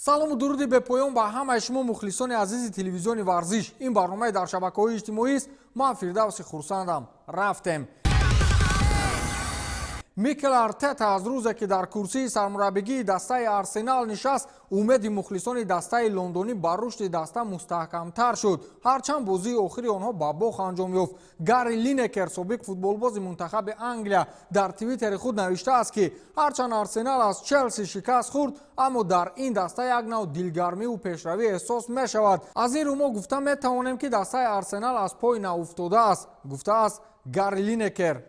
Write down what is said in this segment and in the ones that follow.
Салому дуруди бепоён ба ҳамаи шумо, мухлисони азизи телевизиони «Варзиш». Ин барномаи дар шабакаҳои иҷтимоист. Ман Фирдавси Хурсандам. Рафтем. Микел Артета аз рӯзе, ки дар курсии сармураббигии дастаи «Арсенал» нишаст, умеди мухлисони дастаи лондонӣ ба рушди даста мустаҳкамтар шуд, ҳарчанд бозии охири онҳо ба бох анҷом ёфт. Гарри Линекер, собиқ футболбози мунтахаби Англия, дар Твиттери худ навиштааст, ки ҳарчанд «Арсенал» аз «Челси» шикаст хӯрд, аммо дар ин даста як нав дилгармиву пешравӣ эҳсос мешавад. Аз ин рӯ мо гуфта метавонем, ки дастаи «Арсенал» аз пой науфтодааст, гуфтааст Гарри Линекер.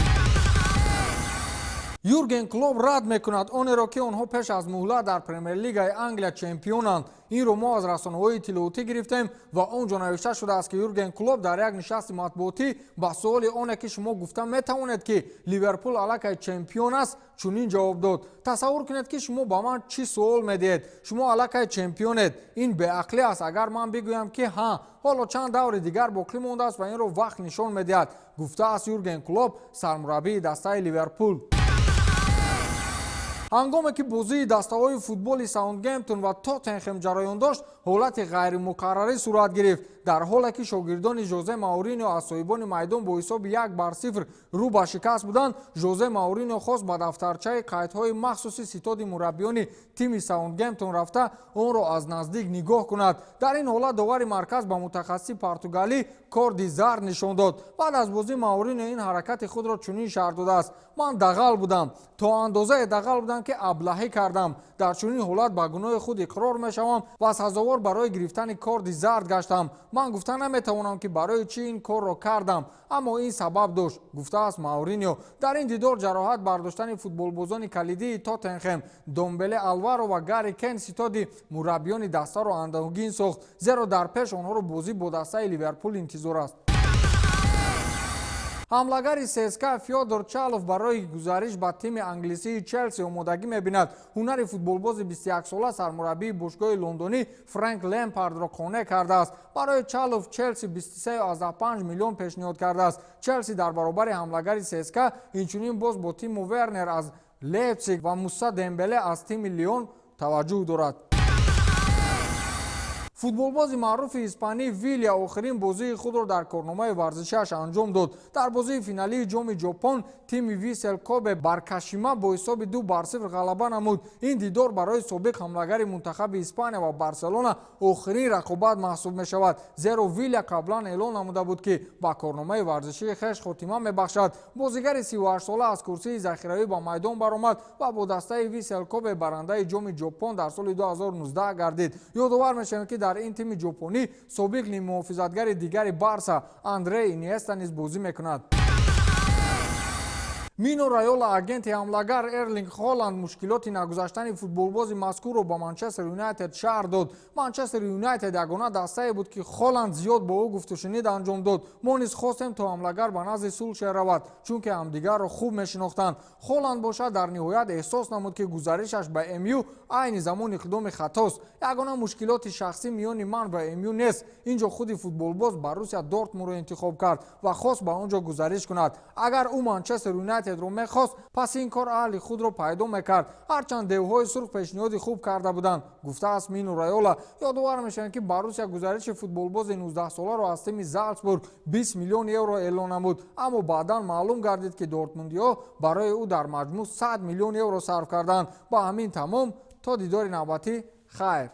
Юрген Клоп рад мекунад онеро, ки онҳо пеш аз муҳлат дар Премер-лигаи Англия чемпионанд. Инро мо аз расонаҳои иттилоотӣ гирифтем ва он ҷо навишта шудааст, ки Юрген Клоп дар як нишасти матбуотӣ ба суоли оне, ки шумо гуфта метавонед, ки «Ливерпул» аллакай чемпион аст, чунин ҷавоб дод: «Тасаввур кунед, ки шумо ба ман чӣ суол медиҳед? Шумо аллакай чемпионед. Ин беақлӣ аст, агар ман бигӯям, ки ҳа. Ҳоло чанд даври дигар боқӣ мондааст ва инро вақт нишон медиҳад», гуфтааст Юрген Клоп, сармураббии дастаи «Ливерпул». Ҳангоме ки бозии дастаҳои футболи «Саутгемптон» ва «Тоттенхем» ҷараён дошт, ҳолати ғайримуқаррарӣ сурат гирифт. Дар ҳоле ки шогирдони Жозе Маурино аз соҳибони майдон бо ҳисоби 1-0 рӯ ба шикаст буданд, Жозе Маурино хост ба дафтарчаи қайдҳои махсуси ситоди мураббиёни тими «Саутгемптон» рафта, онро аз наздик нигоҳ кунад. Дар ин ҳолат довари марказ ба мутахассиси португалӣ корди зард нишон дод. Баъд аз бозӣ Маурино ин ҳаракати худро чунин шарҳ додааст: «Ман дағал будам, то андозае дағал будам, ки аблаҳӣ кардам. Дар чунин ҳолат ба гуноҳи худ иқрор мешавам ва сазовор барои гирифтани корди зард гаштам. Ман гуфта наметавонам, ки барои чӣ ин корро кардам, аммо ин сабаб дошт», гуфтааст Мауринио. Дар ин дидор ҷароҳат бардоштани футболбозони калидии «Тоттенхем» Домбеле, Алваро ва Гарри Кен ситоди мураббиёни дастаро андӯҳгин сохт, зеро дар пеш онҳоро бозӣ бо дастаи «Ливерпул» интизор аст. Ҳамлагари ЦСКА Фёдор Чалов барои гузариш ба тими англисии «Челси» омодагӣ мебинад. Ҳунари футболбози 21-сола сармураббии бошгоҳи лондонӣ Фрэнк Лемпардро қонеъ кардааст. Барои Чалов «Челси» 23,5 миллион пешниҳод кардааст. «Челси» дар баробари ҳамлагари ЦСКА инчунин боз бо Тимо Вернер аз «Лейпсиг» ва Мусса Дембеле аз тими «Лион» таваҷҷӯҳ дорад. Футболбози маъруфи испанӣ Вилия охирин бозии худро дар корномаи варзишиаш анҷом дод. Дар бозии финалии Ҷоми Ҷопон тими «Висел Кобе» бар «Кашима» бо ҳисоби 2-0 ғалаба намуд. Ин дидор барои собиқ ҳамлагари мунтахаби Испания ва «Барселона» охирин рақобат маҳсуб мешавад, зеро Вилия қаблан эълон намуда буд, ки ба корномаи варзишии хеш хотима мебахшад. Бозигари 38-сола аз курсии захиравӣ ба майдон баромад ва бо дастаи «Висел Кобе» барандаи Ҷоми Ҷопон дар соли 2019 гардид. Ёдовар мешавем, ки дар ин тими ҷопонӣ собиқ ниммуҳофизатгари дигари «Барса» Андре Иниеста низ бозӣ мекунад. Мино Райола, агенти ҳамлагар Эрлинг Холанд, мушкилоти нагузаштани футболбози мазкурро ба «Манчестер Юнайтед» шарҳ дод. «Манчестер Юнайтед» ягона дастае буд, ки Холанд зиёд бо ӯ гуфтушунид анҷом дод. Мо низ хостем, то ҳамлагар ба назди Сулшер равад, чунки ҳамдигарро хуб мешинохтанд. Холанд бошад, дар ниҳоят эҳсос намуд, ки гузаришаш ба МЮ айни замон иқдоми хатост. Ягона мушкилоти шахсӣ миёни ман ва МЮ нест. Ин ҷо худи футболбоз «Боруссия Дортмундро» интихоб кард ва хост ба он ҷо гузариш кунад. Агар ӯ «Манчестер Юнайтедро» мехост, пас ин кор аҳли худро пайдо мекард, ҳарчанд девҳои сурх пешниҳоди хуб карда буданд, гуфтааст Мино Райола. Ёдовар мешавем, ки «Боруссия» гузариши футболбози 19-соларо аз тими «Залцбург» 20 миллион евро эълон намуд, аммо баъдан маълум гардид, ки дортмундиҳо барои ӯ дар маҷмӯъ 100 миллион евро сарф карданд. Ба ҳамин тамом. То дидори навбатӣ хайр.